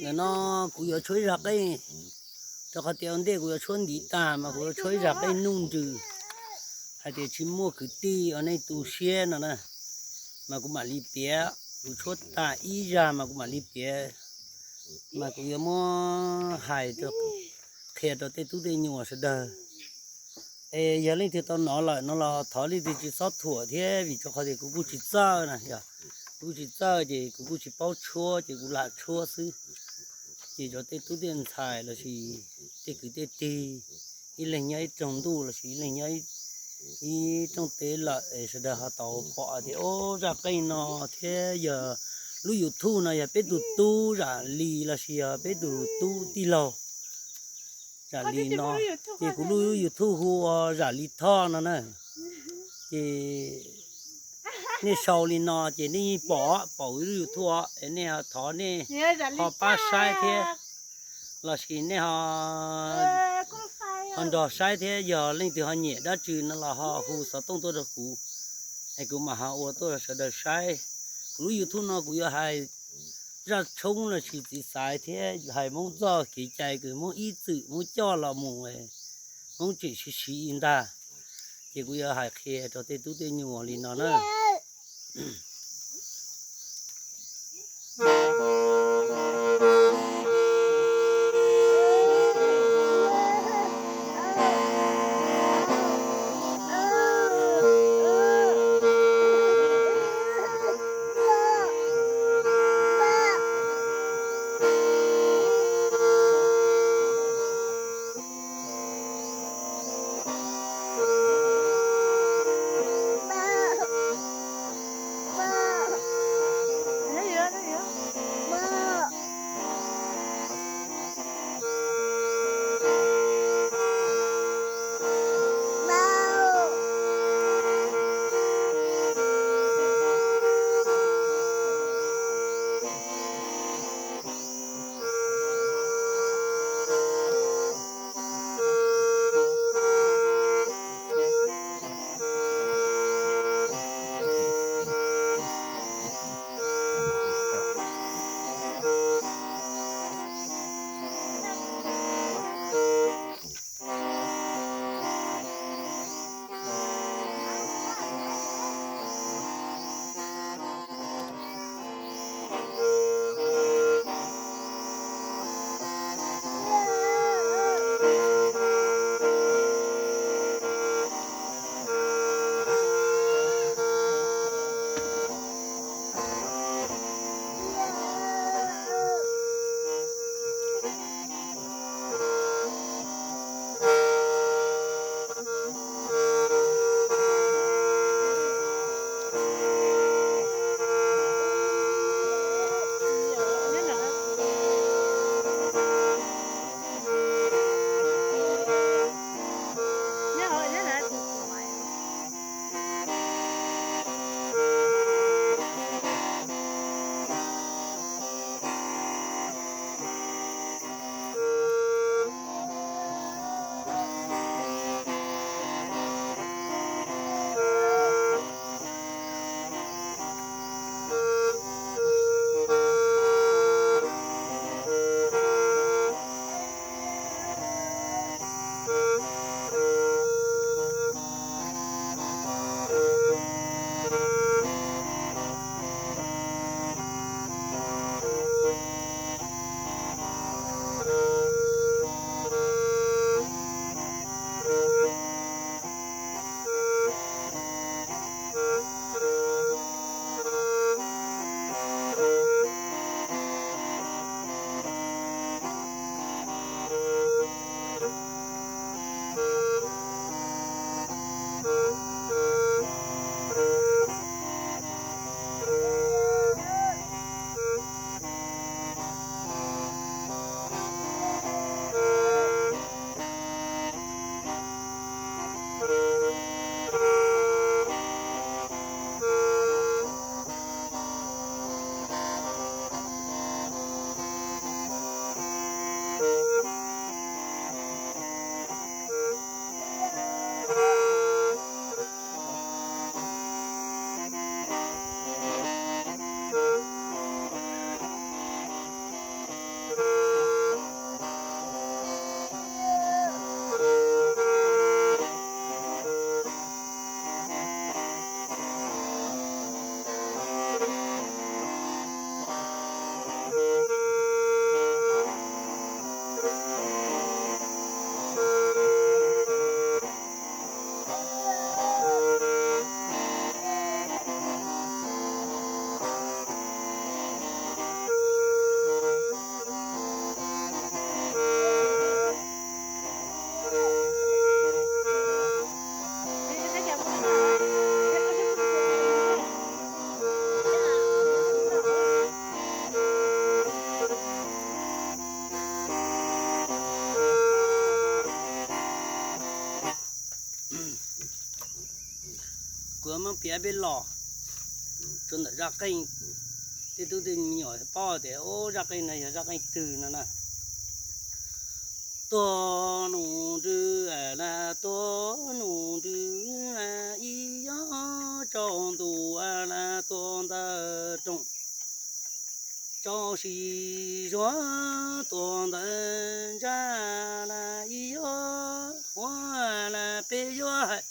Ntawm no kuv yuav tshuab ib zag qeej, rau qhov tias ua ntej kuv yuav tshuab ntiv tas mas kuv yuav tshuab ib zag qeej nuj nrws hais tias tsis muaj kwv tij uas nej tu siab no na, mas kuv mam li piav. Kuv tshuab tas ib zag mas kuv mam li piav, mas kuv yuav muab hais qhia rau tej tub tej nyuam sawv daws. Es yog leej twg tau hnov lawm no los thov leej twg tsis txhob thuam thiab, vim rau qhov tias kuv kuj tsis txawj na, yog kuv kuj tsis txawj ces kuv kuj tsis paub tshuab ces kuv lam tshuab xwb. Ces cov tej tub tej ntxhais lossis tej kwv tej tij, ib leeg nyob ib rooj ntuj lossis ib leeg nyob ib rooj teb lawm es sawv daws ho tau pom tias ub, zaj qeej no thiab yog lub YouTube no yog peb tus tub Zam Lis lossis yog peb tus tub tij laug Zam Lis no, ces kuv lub YouTube hu ua Zam Lis Thoj no na. Ces nej sau li no ces nej yeej pom, pom kuv lub YouTube os, es nej thov nej ho pab saib thiab, lossis nej ho nrog saib thiab, yog leej twg ho nyiam dab tsi no los ho hu xov tooj tuaj rau kuv, es kuv mam ho ua tuaj rau sawv daws saib. Kuv lub YouTube no kuv yuav hais zaj tshoob lossis txiv xaiv thiab hais Hmoob txoj kev cai kws Hmoob ib txwm Hmoob coj los mus, Hmoob tseem siv siv ntag. Ces kuv yuav hais qhia rau tej tub tej nyuam li no na. Muab piav peb los rau ntawm zaj qeej, tej tub tej nyuam paub tias zaj qeej no yog zaj qeej twg no na. Tuag num nrw, tuag num nrw, ib yob tsaus ntuj, tuag ntawm rooj, tsaus sis zuag, tuag ntawm ntsaj, ib yob huab, peb yob hais,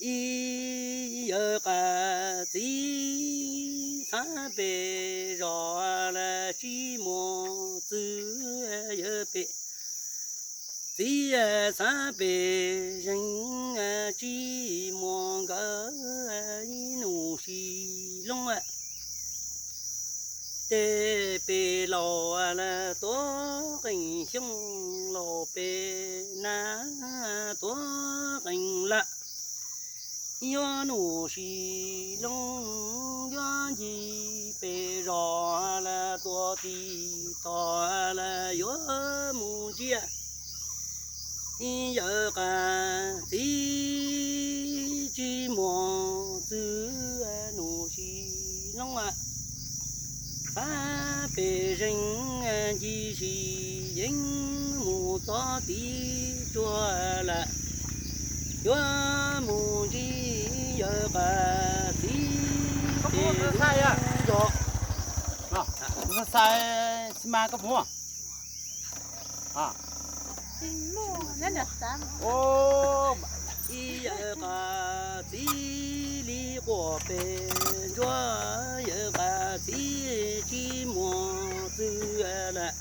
ib yawg qas txiv, txhab pem zos, tsib muag txwv, yawg pem txiv, txhab pem zeeg, tsib muag nkawd, ib nus sis loob. Tej pem laus tuav qeej xyooj, laus pem nag tuav qeej laj, yuav nus sis loob, yuav ncig pem zos, tuav tiv tog, yuav mus ntsia, ib yawg qas txiv, tsib muag txwv, nus sis loob, txhab pem zeeg, ncig sis yeeb, mus txog tiv tsuag lawm, yuav mus ntsia yawg qas txiv pem zos. Xais xi mas koj phoov. Ib yawg qas txiv li quas pem ntsuab, yawg qas txiv tsib muag txwv lawm.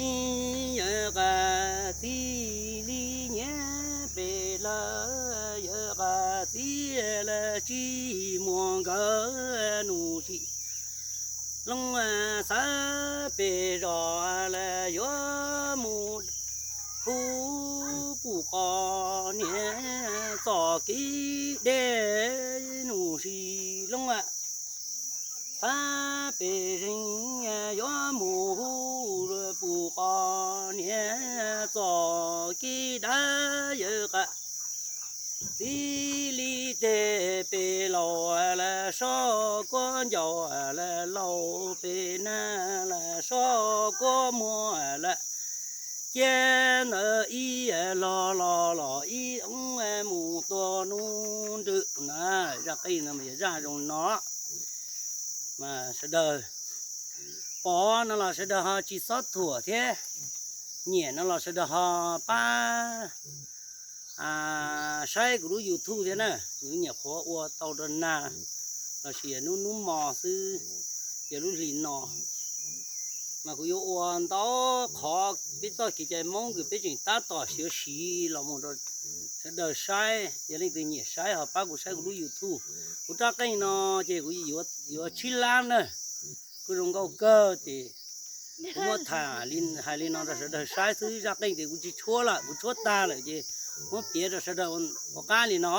Ib yawg qas txiv li nyiav pem lawm, yawg qas txiv lawm tsib muag nkawd, nus sis loob, txhab pem zos lawm, yuav mus hu pum qos niam, txoj kev deb, nus sis loob, txhab pem zeeg, yuav mus hu pum qos niam, txoj kev dab, yawg qas txiv li tej pem laus lawm, soj kuab ncauj lawm, laus pem nag lawm, soj kuab muag lawm, cia ntawd ib los los los ib mus tuag num nrw na. Zaj qeej no mas yog zaj zoo no. Mas sawv daws pom no los sawv daws ho tsis txhob thuam thiab, nyiam no los sawv daws ho pab saib kuv lub YouTube thiab na. Kuv nyuam qhuav ua tau rau nag los sis hnub hnub mo xwb, yog lub hlis no mas kuv yuav ua ntau qhov. Peb txoj kev cai Hmoob kws peb tseem tab tom siav siv los mus rau sawv daws saib. Yog leej twg nyiam saib ho pab kuv saib kuv lub YouTube. Kuv rab qeej no ces kuv yuav tsib lab na, kuj zoo nkauj kawg ces kuv muab tham hais li no rau sawv daws saib xwb. Zaj qeej ces kuv tsis tshuab lawm, kuv tshuab tag lawm ces muab piav rau sawv daws ua qab li no.